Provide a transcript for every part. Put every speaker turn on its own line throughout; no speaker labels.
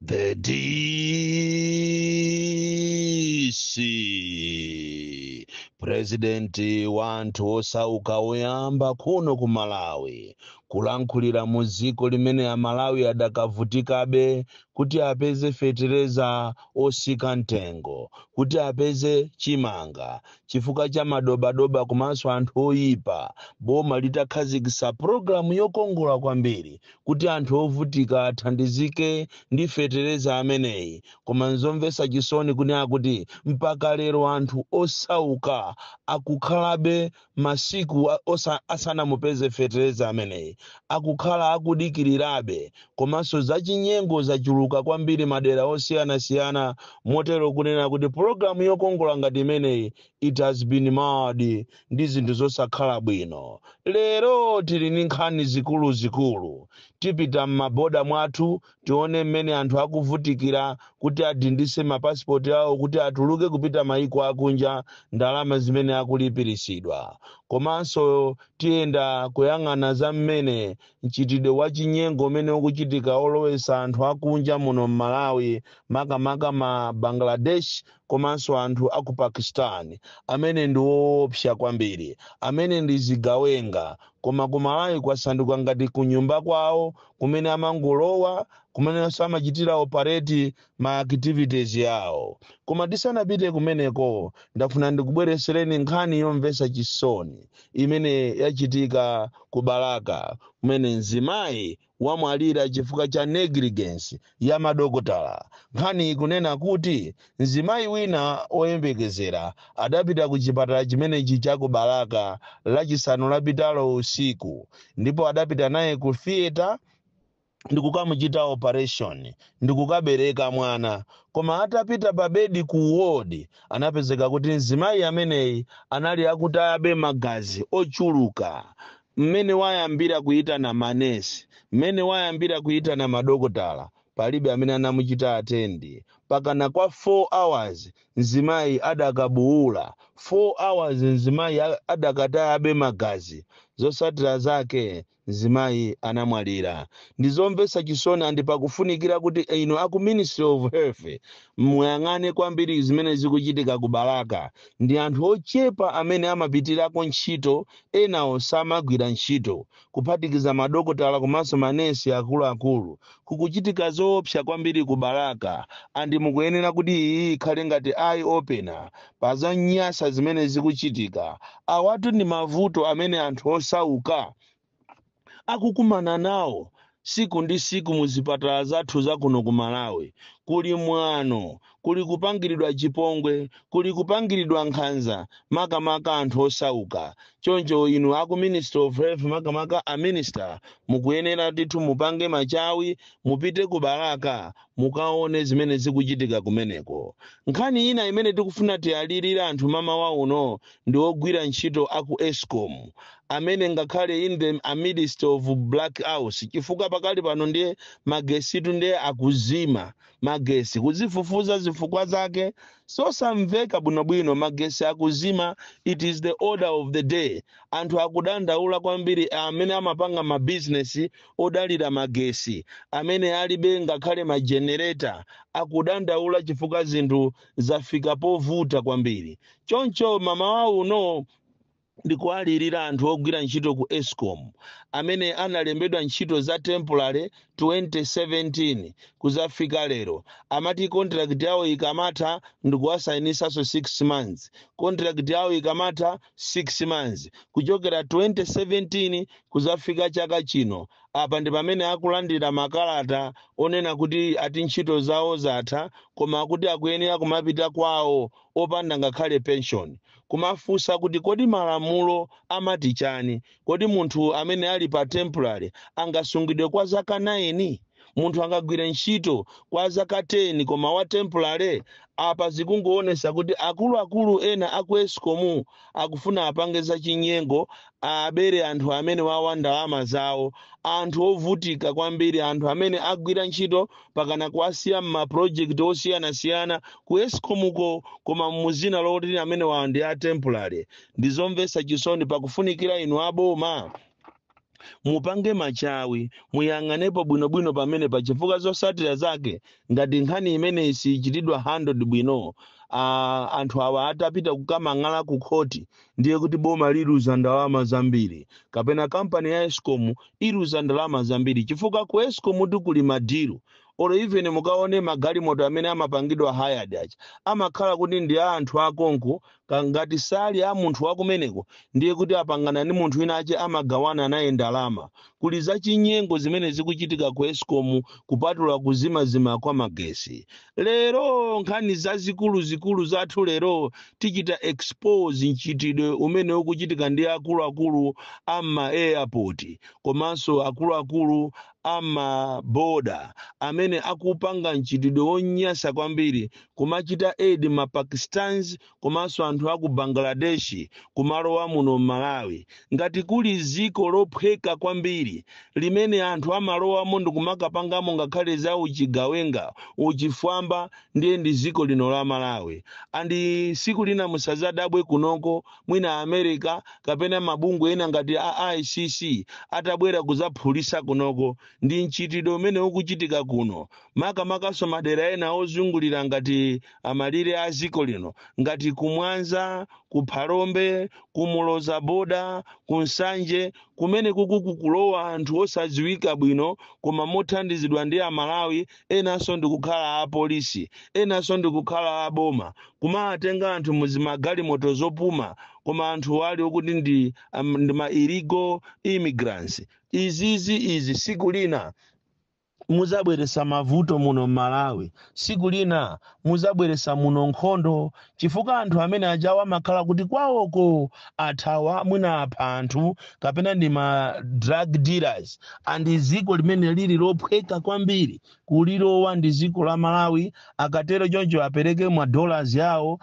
The DC, President wa anthu osauka woyamba kuno ku Malawi, kulankhulira mu dziko limene Amalawi adakavutikabe kuti apeze fetereza osika mtengo, kuti apeze chimanga, chifukwa cha madobadoba komanso anthu oyipa. Boma litakhazikitsa pulogalamu yokongola kwambiri kuti anthu ovutika athandizike ndi fetereza ameneyi, koma nzomvetsa chisoni kunena kuti mpaka lero anthu osauka akukhalabe masiku asanamupeze fetereza ameneyi, akukhala akudikirirabe. Komanso zachinyengo zachuluka kwambiri madera osiyanasiyana, motero kunena kuti pulogalamu yokongola ngati imeneyi, it has been marred ndi zinthu zosakhala bwino. Lero tili ndi nkhani zikuluzikulu. Tipita m'maboda mwathu, tione mmene anthu akuvutikira kuti adindise mapasipoti awo kuti atuluke kupita maiko akunja, ndalama zimene akulipirisidwa. Komanso tiyenda kuyang'ana za mmene mchitidwe wa chinyengo umene ukuchitika olowesa anthu akunja muno m'Malawi, makamaka ma Bangladesh komanso anthu aku Pakistan, amene ndi woopsa kwambiri, amene ndi zigawenga, koma ku Malawi kwasanduka ngati kunyumba kwawo kumene amangolowa, kumenenso amachitira operate ma activities yawo. Koma tisanapite kumeneko, ndafuna ndikubweresereni nkhani yomvetsa chisoni imene yachitika ku Balaka, kumene mzimayi wamwalira chifukwa cha negligence ya madokotala. Nkhani ikunena kuti mzimayi wina woyembekezera adapita ku chipatala chimenechi cha ku Balaka Lachisanu lapitalo usiku, ndipo adapita naye ku theatre ndikukamuchita operation ndikukabereka mwana. Koma atapita pa bedi ku ward, anapezeka kuti mzimayi ameneyi anali akutayabe magazi ochuluka. Mmene wayambira kuyitana manesi, mmene wayambira kuyitana madokotala, palibe amene anamuchita attend pakana kwa 4 hours. Mzimayi adakabuwula 4 hours, mzimayi adakatayabe magazi. Zotsatira zake, mzimayi anamwalira. Ndizomvetsa chisoni, and pakufunikira kuti inu aku Ministry of Health muyang'ane kwambiri zimene zikuchitika ku Balaka. Ndi anthu ochepa amene amapitirako ntchito, enawo samagwira ntchito, kuphatikiza madokotala komanso manesi akuluakulu. Kukuchitika zoopsa kwambiri ku Balaka, and mukuyenera kuti iyi ikhale ngati eye opener pa zanyasa zimene zikuchitika. Awatu ndi mavuto amene anthu osauka akukumana nawo siku ndi siku muzipatala zathu zakuno ku Malawi. Kuli mwano, kuli kupangiridwa chipongwe, kuli kupangiridwa nkhanza, makamaka anthu osauka. Choncho inu aku Ministry of Health, makamaka a minister, mukuyenera ndithu mupange machawi, mupite ku Balaka, mukaone zimene zikuchitika kumeneko. Nkhani ina imene tikufuna tiyalirire anthu mamawa uno ndi ogwira ntchito aku ESCOM, amene ngakhale in the amidst of blackouts, chifukwa pakali pano ndiye magesitu ndiye akuzima magesi, kuzifufuza zifukwa zake sosamveka bwinobwino. Magesi akuzima, it is the order of the day. Anthu akudandaula kwambiri amene amapanga mabizinesi odalira magesi, amene alibe ngakhale majenereta, akudandaula chifukwa zinthu zafika povuta kwambiri. Choncho mamawa uno ndikuwalirira anthu ogwira ntchito ku ESCOM amene analembedwa ntchito za temporary 2017 kuzafika lero. Amati contract yawo ikamatha ndikuwasayinisanso 6 months, contract yawo ikamatha 6 months, kuchokera 2017 kuzafika chaka chino. Apa ndi pamene akulandira makalata onena kuti ati ntchito zawo zatha, koma akuti akuyenera kumapita kwawo opanda ngakhale pension. Kumafunsa kuti kodi malamulo amati chani? Kodi munthu amene ali pa temporary angasungidwe kwa zaka 9? Munthu angagwire ntchito kwa zaka 10 koma wa temporary? Apa zikungoonesa kuti akuluakulu ena aku ESCOM akufuna apange zachinyengo, abere anthu amene wawa ndalama zawo, anthu ovutika kwambiri, anthu amene agwira ntchito pakana kuwasiya m'maproject osiyanasiyana ku ESCOMuko, koma muzina loti amene wawa ndi a temporary. Ndizomvetsa chisoni. Pakufunikira inu aboma Mupange machawi, muyang'anepo bwinobwino pamene pa, chifukwa zosatira zake ngati nkhani imeneyi sichitidwa handled bwino, anthu awa atapita kukamang'ala ku khoti, ndiye kuti boma liluza ndalama zambiri kapena kampani ya Escom iluza ndalama zambiri, chifukwa ku Escom tikuli ma deal. Olo even mukaone magalimoto amene amapangidwa hired aja, amakhala kuti ndi a anthu akonko. Ngati sali a munthu wakumeneko, ndiye kuti apangana ndi munthu wina ache, amagawana naye ndalama. Kuli zachinyengo zimene zikuchitika ku Escom, kupatula kuzimazima kwa magesi. Lero nkhani zazikuluzikulu zathu lero, tichita expose mchitidwe umene ukuchitika ndi akuluakulu ama airport komanso akuluakulu ama border amene akupanga mchitidwe wonyasa kwambiri, kumachita aid ma Pakistans komanso anthu aku Bangladesh kumalowa muno Malawi. Ngati kuli ziko lophweka kwambiri limene anthu amalowamo ndikumakapangamo ngakhale za uchigawenga, uchifwamba, ndiye ndi ziko lino la Malawi. And siku lina musazadabwe kunoko mwina America kapena mabungwe ena ngati a ICC atabwera kuzaphulisa kunoko ndi mchitidwe umene ukuchitika kuno, makamakaso madera ena ozungulira ngati amalire a ziko lino, ngati kumwanza, ku Phalombe, kumuloza boda, ku Nsanje, kumene kuku kukulowa anthu osadziwika bwino, koma mothandizidwa ndi Amalawi enanso ndikukhala apolisi, enanso ndikukhala aboma, kumatenga anthu muzimagalimoto zopuma, koma anthu ali okuti ndi ma illegal immigrants. Izizi izi siku lina muzabweresa mavuto muno Malawi, siku lina muzabweresa muno nkhondo, chifukwa anthu amene ajawa amakhala kuti kwawoko athawa, mwina apha anthu kapena ndi ma drug dealers. And ziko limene lili lophweka kwambiri kulilowa ndi ziko la Malawi. Akatero choncho apereke ma dollars yawo,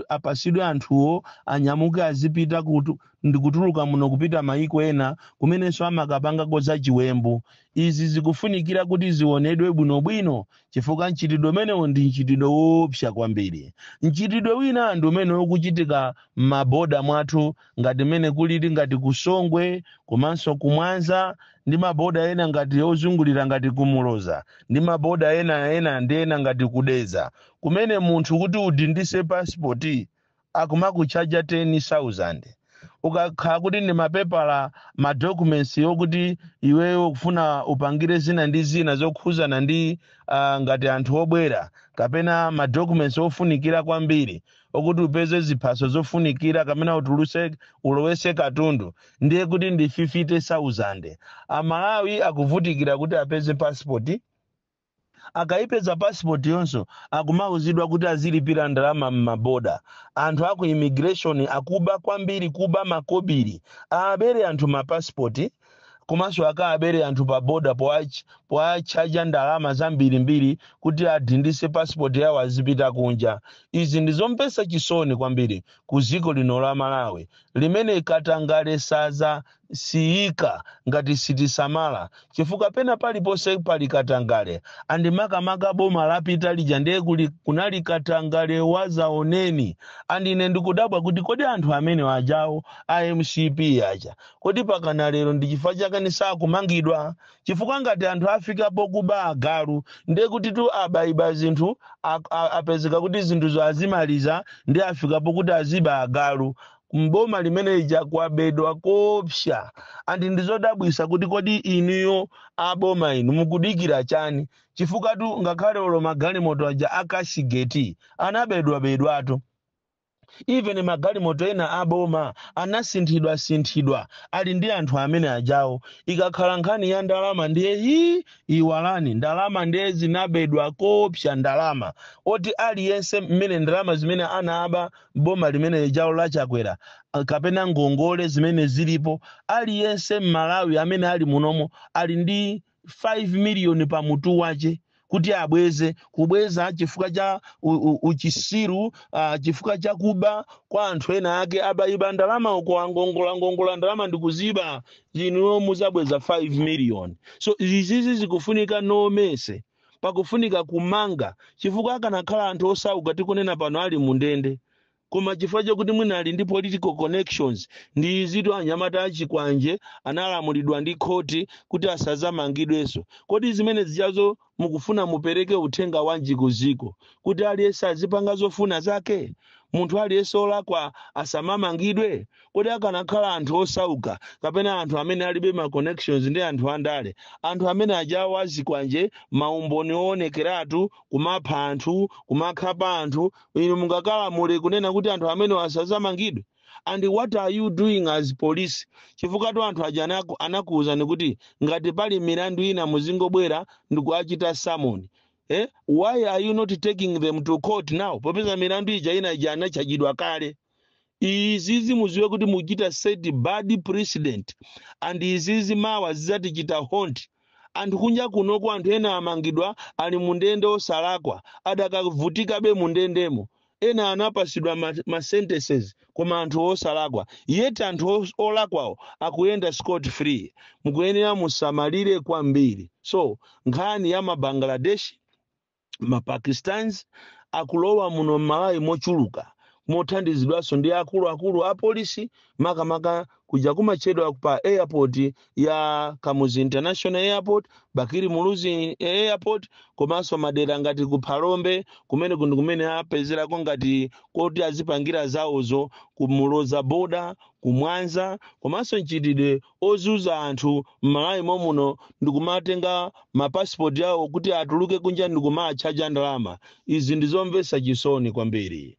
apasidwe anthuwo, anyamuke azipita kutu ndikutuluka muno kupita maiko ena kumenenso amakapangako zachiwembu. Izi zikufunikira kuti zionedwe bwinobwino, chifukwa mchitidwe umenewu ndi mchitidwe woopsa kwambiri. Mchitidwe wina ndi umene ukuchitika m'maboda mwathu, ngati mmene kulili ngati ku Songwe komanso kumwanza ndi maboda ena ngati ozungulira ngati kumuloza ndi maboda ena ena ndi ena ngati kudeza, kumene munthu kuti udindise pasipoti akumakuchaja 10,000. Ukakhala kuti ndi mapepala, ma documents yokuti iweyo ukufuna upangire zina ndi zina zokhuzana ndi ngati anthu obwera kapena ma documents ofunikira kwambiri okuti upeze ziphaso zofunikira kapena utuluse ulowese katundu, ndiye kuti ndi 50,000. Amalawi akuvutikira kuti apeze passport. Akayipeza passport yonso, akumauzidwa kuti azilipira ndalama m'maboda. Anthu aku immigration akuba kwambiri, kuba makobiri, aabere anthu mapasipoti komanso akaabere anthu pa boda poachaja ndalama zambirimbiri kuti adindise passport yawo azipita kunja. Izi ndizomvetsa chisoni kwambiri ku dziko lino la Malawi limene katangale saza siyika ngati sitisamala, chifukwa pena paliponse pali katangale. And makamaka boma lapita lija ndiye kuli kunali katangale wazaoneni. And ine ndikudabwa kuti kodi anthu amene ajawo a MCP aja, kodi pakana lero ndi chifukwa chake sakumangidwa? Chifukwa ngati anthu afikapo kuba agalu, ndiye kuti tu abayiba zinthu, apezeka kuti zinthuzo azimaliza, ndi afikapo kuti aziba agalu. Mboma limene lija kwabedwa kopsa. And ndizodabwisa kuti kodi inuyo aboma inu mukudikira chani? Chifukwa tu ngakhale olo magalimoto aja akashigeti anabedwabedwatu. Even magalimoto ena aboma anasinthidwa-sinthidwa, ali ndi anthu amene ajawo. Ikakhala nkhani ya ndalama ndiye hi iwalani, ndalama ndiye zinabedwa kopsa, ndalama oti aliyense mmene ndalama zimene anaba boma limene lijawo lachakwera kapena ngongole zimene zilipo, aliyense Mmalawi amene ali munomo ali ndi 5 miliyoni pa mutu wace kuti abweze, kubweza chifukwa cha uchisiru, chifukwa cha kuba kwa anthu ena ake. Abayiba ndalama uko, angongola ngongola ndalama ndikuziba, inuyo muzabweza 5 million. So izizi zikufunika nomese, pakufunika kumanga, chifukwa akanakhala anthu osauka tikunena pano ali mundende. Koma chifukwa chokuti mwina ali ndi political connections, ndi izitu. Anyamata achikwanje analamulidwa ndi khoti kuti asazamangidwenso. Kodi zimene zijazo mukufuna mupereke uthenga wanji kuziko? Kuti aliyense azipanga zofuna zake, munthu aliyense olakwa asamamangidwe? Kodi akanakhala anthu osauka kapena anthu amene alibe ma connections ndi anthu andale, anthu amene ajawo azikwanje, maumboni oonekeratu, kumapha anthu, kumakhapa anthu, inu mungakalamule kunena kuti anthu amene asazamangidwe? And what are you doing as police? Chifukwa tu anthu aja anakuwuzani kuti ngati pali milandu ina muzingobwera ndikuachita summon. Why are you not taking them to court now, popeza milandu ija ina ija anachajidwa kale? Izizi muziwe kuti muchita set bad precedent, and izizi mawa zidzatichita haunt. Anthu kunja kunoko, anthu ena amangidwa, ali mundende osalakwa, adakavutikabe mundendemo. Ena anapasidwa ma sentences, koma anthu osalakwa, yet anthu olakwawo akuyenda scot free. Mukuyenera musamalire kwambiri. So nkhani ya mabangladesh, mapakistans akulowa muno m'Malawi mochuluka, mothandizidwanso ndi akuluakulu a polisi, makamaka kuja kumachedwa pa airport ya Kamuzu International Airport, Bakili Muluzi Airport, komanso madera ngati ku Phalombe kumene kundi kumene apezerako ngati koti azipangira zawozo, ku Muloza border, ku Mwanza, komanso mchitidwe ozuza anthu m'Malawi momuno ndikumatenga mapasipoti awo kuti atuluke kunja ndikumatchaja ndalama. Izi ndizomvetsa chisoni kwambiri.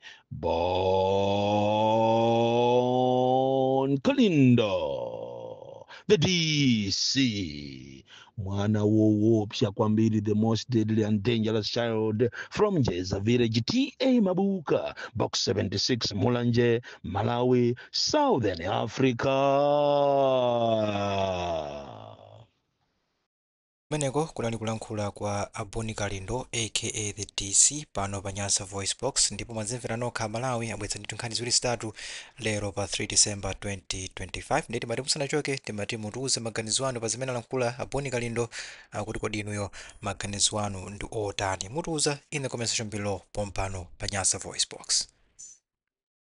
Bon Kalindo, the DC, mwana woopsa kwambiri, the most deadly and dangerous child from Jeza Village, TA Mabuka, Box 76, Mulanje, Malawi, Southern Africa.
Kumeneko kunali kulankhula kwa a Bon Kalindo, aka the DC, pano pa Nyasa Voice Box. Ndipo mwadzimvera nokha, Malawi, abweretsa ndithu nkhani ziwiri zitatu lero pa 3 December 2025. Ndiye timati musanachoke, timati mutiuze maganizo anu pa zimene alankhula a Bon Kalindo, akuti kodi inuyo maganizo anu ndi otani? Mutiuza in the comment section below pompano pa Nyasa Voice Box.